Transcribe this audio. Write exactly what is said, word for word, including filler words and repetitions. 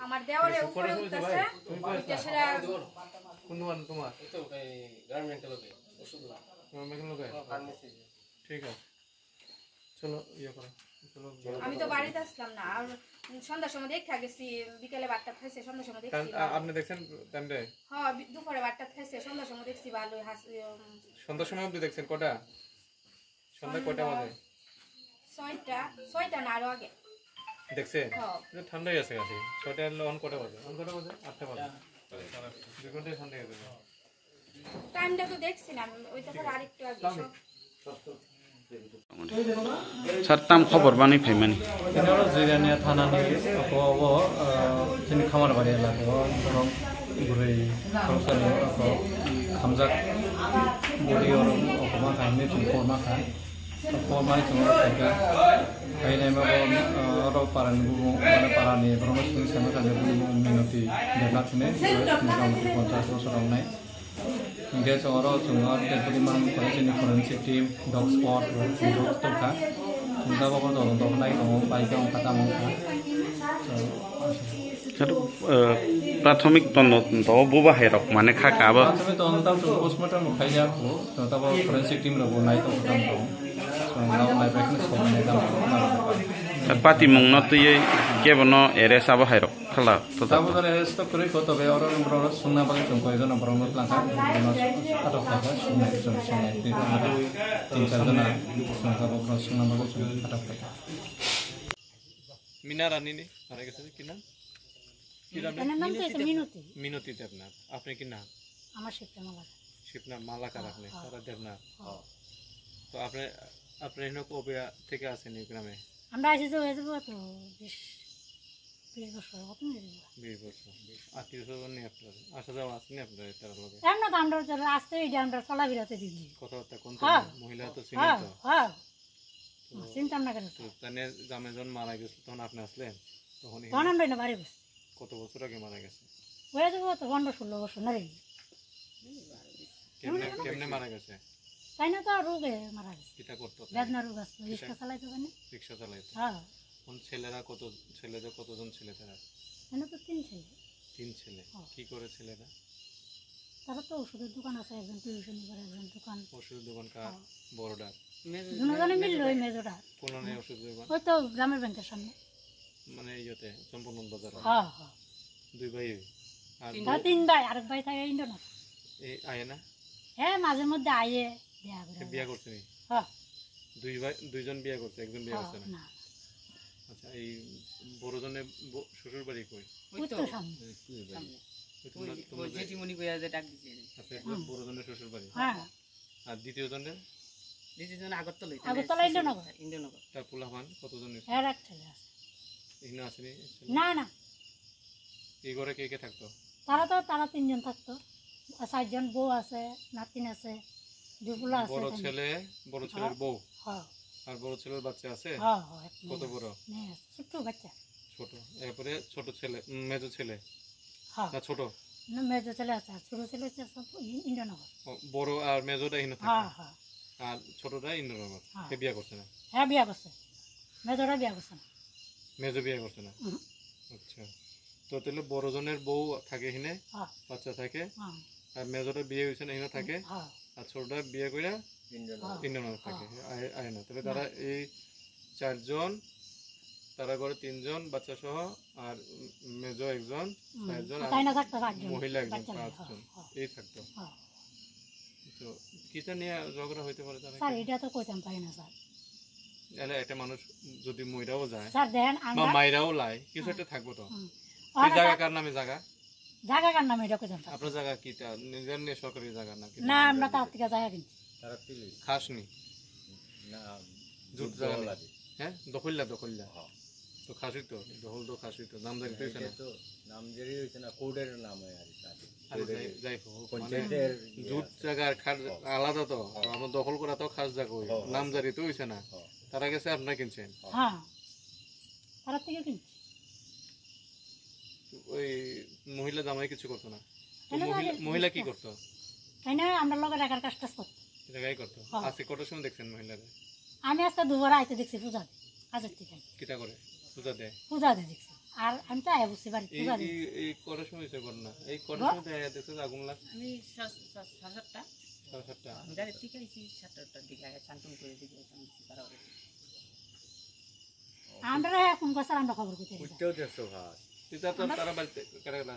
আমার দেওয়ারে উপরে উঠতেছে, উঠতেছে। কোন দোকান তোমার? এই তো, এই গার্মেন্টের লোকে, ওষুধ না। গার্মেন্টের লোকে? হ্যাঁ, ফার্মেসি। ঠিক আছে। চলো, ইয়ে করো। চলো, ইয়ে আমি তো করো। বাড়িতে আসলাম না, আর সন্ধ্যার সময় দেখা গেছি, বিকেলে ভাতটা খাইছে, সন্ধ্যার সময় দেখছি কারণ, না। আ-, আপনি দেখছেন তানরে? হ্যাঁ, বি-, দুপুরে ভাতটা খাইছে, সন্ধ্যার সময় দেখছি ভালোই হাস-, ইয়ে, উম, সন্ধ্যার সময় আপনি দেখছেন কটা? সন্ধ্যা কয়টা বাজে? ছয়টা, ছয়টা না আরো আগে। দেখছে? হ্যাঁ। এটা ঠান্ডাই আছে কাছে। ছয়টা হলে অন কটা বাজে? অন কটা বাজে? আটটা বাজে। দুই ঘন্টায় ঠান্ডা হয়ে যাবে। টাইমটা তো দেখছি না আমি, ওইটা তো আরেকটু আগে। সব Sir, tam khobor bani phaimani. Tini oro Jirania thanani abo, abo, ah, chini Khamarbari elaka o borok bwrwi khoroksa ni abo khamjak body oro okoma kha hinwi chwng korma kha. Kormani chwng oro khaikha. Khainai ma bo, ah, oro parani bumung, mane parani borokno swngwi saimano kha je bumung Minoti Debnath hinwi, motamoti ponchash bosor wngnai. Hingke chwng oro chwng o tei bwrwi manwi kore chini forensic team, dog squad rok chwng joto tongkha. Chwng tabok o todonto khlai tongo, bai khe wngkha tamo wngkha. Chwng, Khe, eh, prathomik todonto o bubahairok mane kha ka abo? Prathomik todonto chwng postmortem rok khaijak kho, chwng tabok forensic team rok bo nai tongo tamo tongo. Chwng tabok nai bai kheno sok nai tamo tongo. Patimung no twiwi kebo no arrest abo hairok. Khala, to Tabuk to. Jare stop kwrwi kho, tobe oro borok sungna bagwi chwng koi jona borok no twlang kha, borok no atok kha, sungna chwng sungna tin char jona chwng tabuk borok sungna bagwi chwng atok kha. Mina রানী নি মারা গেছে, কি নাম? কি নাম? এনার নাম তো হচ্ছে মিনতি। মিনতি দেবনাথ। আপনি কি নাম? আমার শিপ্রা মালাকার। শিপ্রা মালাকার হ্যাঁ, আপনি, হ্যাঁ। তারা দেবনাথ। হ্যাঁ। তো আপনি, আপনি এখানে কবে থেকে আছেন এই গ্রামে? আমরা আসি যে হয়ে যাবো তো বিশ বিশ বছর, কত নিয়ে যাবো? বিশ বছর। আত্মীয় স্বজন নেই আপনার? আসা যাওয়া আছে নি আপনার তার লগে? এমন তো আমরা তো রাস্তায় এই যে আমরা চলাফেরাতে দিন দিন। কথাবার্তা কোন হ্যাঁ। মহিলা তো চিনেন হ্যাঁ, তো? হ্যাঁ। তো চিনতাম না কেন? তো তাহলে জামাই যখন মারা গেছিল, তখন আপনি আসলেন? তখন এই তখন আমরা এনে বাড়ি বসছি। কত বছর আগে মারা গেছে? হয়ে যাবো তো পনেরো ষোলো বছর না রে। কেমনে, কেমনে মারা গেছে? তাই না তো রোগে মারা গেছে। কিতা করতো তাই? বেদনা রোগ আসতো, কিতা? রিক্সা চালাইতো কেন? রিক্সা চালাইতো। হ্যাঁ। কোন ছেলেরা কত, ছেলেদের কতজন ছেলে তারা? এনে তো তিন ছেলে। তিন ছেলে। হ্যাঁ। কি করে ছেলেরা? তারা তো ওষুধের দোকান আছে, একজন টিউশনি করে, একজন দোকান। ওষুধের দোকান কার? হ্যাঁ। বড়টার? দুজনে মিললো ওই মেজোটা। কোন ওষুধের দোকান? ওই তো গ্রামের ব্যাংকের সামনে। মানে ইয়েতে, চম্পকনগর বাজার? হ্যাঁ, হ্যাঁ। দুই ভাই? আর তারা তিন ভাই, আরেক ভাই থাকে ইন্দ্রনগর। এই আয়ে না? হ্যাঁ, মাঝে মধ্যে আয়ে বিয়া করে। বিয়া করছে নি? হ্যাঁ। দুই ভাই, দুইজন বিয়া করছে, একজন বিয়া হ্যাঁ, করছে না? না। আচ্ছা, এই বড় জনের ব-, শ্বশুর বাড়ি কই? ওই তো সামনে। ওই তো সামনে। ওই তো ওই, তোমরা, ওই তোমরা যে জেঠিমণি কইয়া যে ডাক দিছে। আচ্ছা, এটা হুম। বড় জনের শ্বশুর বাড়ি। হ্যাঁ। আর দ্বিতীয় জনের? দ্বিতীয় জন আগরতলা, আগরতলা ইন্দ্রনগর। ইন্দ্রনগর। তার পোলাপান কতজন এসে? এর এক ছেলে আছে। এখানে আসেনি? না, না। এই ঘরে কে কে থাকতো? তারা তো, তারা তিনজন থাকতো। আর চারজন বউ আছে, নাতিন আছে, দুই পোলা আছে বড় এখানে। ছেলে, বড় ছেলের হ্যাঁ, বউ? হ্যাঁ। আর বড় ছেলের বাচ্চা আছে? হ্যাঁ, হ্যাঁ, এক মেয়ে কত আছে। বড়? মেয়ে আছে, ছোট্ট বাচ্চা। ছোট। এরপরে ছোট ছেলে, উম, মেজো ছেলে? হ্যাঁ। না, ছোট? না, মেজো ছেলে আছে, আর ছোট ছেলে হচ্ছে সব ই-, ইন্দ্রনগর। ও, বড় আর মেজোটা এখানে থাকে? হ্যাঁ, হ্যাঁ। আর ছোটটা ইন্দ্রনগর? হ্যাঁ। হে বিয়া করছে না? হ্যাঁ, বিয়া করছে। মেজোটা বিয়া করছে না। মেজো বিয়া করছে না? হুম। আচ্ছা। তো তাহলে বড় জনের বউ থাকে এখানে, হ্যাঁ। বাচ্চা থাকে, হ্যাঁ। আর মেজোটা বিয়ে হয়েছে না, এখানে থাকে, হ্যাঁ। আর ছোটটা বিয়ে করে ইন্ডিয়ান হ্যাঁ। ইন্ডিয়ান থাকে, হ্যাঁ। আয়, আয় না। তাহলে না। তারা এই চারজন, তারা ঘরে তিনজন বাচ্চা সহ, আর মেজো একজন, হুম। চারজন, আর তাই না থাকতো পাঁচজন। মহিলা একজন, বাচ্চা মেয়ে, পাঁচজন। হ্যাঁ, হ্যাঁ। এই থাকতো। হ্যাঁ। তো কিতা নিয়ে ঝগড়া হইতে পারে তারা? স্যার, এটা তো কইতাম পারি না, স্যার। এলে একটা মানুষ যদি মইরাও যায়, স্যার, দেখেন, বা আমরা মাইরাও লাই, কিছু হুম। একটা থাকবো তো। হুম। এই আর জায়গা এটা কার নামে জায়গা? জায়গা কার নামে এটা কইতাম পারি না। আপনার জায়গা কিতা? নিজের নিয়ে সরকারি জায়গা নাকি? না, আমরা তার থেকে জায়গা কিনছি। তারা তিলি। খাসনি? না, জুত জুত জায়গা নেই। লাগে। হ্যাঁ? দখল্লা, দখল্লা। হ্যাঁ। তো খাসি তো, দখল তো খাসি তো, নামজারি তো হইছে না। এটা তো নামজারি হইছে না, কোডের নাম হয় আর কি। আরে কোডের যাই, যাই হোক, মানে পঞ্চায়েতের ইয়ে জুত আছে। জায়গা আর খাস হ্যাঁ। আলাদা তো। হ্যাঁ। তো আপনার দখল করা তো খাস জায়গা হইল। হ্যাঁ, হ্যাঁ। নামজারি তো হইছে না। হ্যাঁ। তারা গেছে, আপনারা কিনছেন। হ্যাঁ। তারা থেকে কিনছি। ওই মহিলা জামাই কিছু করতো না? তো কেন মহিলা, জামাই মহিলা কি কিছু করতো? তাই না, আমরা লগে রাখার কাজ টাজ করতো। জায়গায় করতো। হ্যাঁ। আজকে কটার সময় দেখছেন মহিলাদের? আমি আজকে দুবার আইতে দেখছি পূজা দিয়ে, কাজের থেকে। কিতা করে? পূজা দেয়? পূজা দিয়ে দেখছি। আর আমি তো আয়া বসে বাড়ি এই পূজা এই দিই। এই কটার সময় হয়েছে ঘটনা? এই কটার ঘ- সময় দেখা যাচ্ছে আগুন লাগ আমি সাড়ে সাত- সাড়ে সাতটা। সাড়ে সাতটা। আমি গাড়ি ঠিক আইছি সাতটার দিকে আগে চান টান করে দিকে আইছি, আমি কিছু তাড়াহুড়ো করি। আমরা এখন গোসার আমরা খবর করতে পারি। উঠতেও দেখছো ভাই। এটা তো আমরা তারা বাড়িতে কারা কারা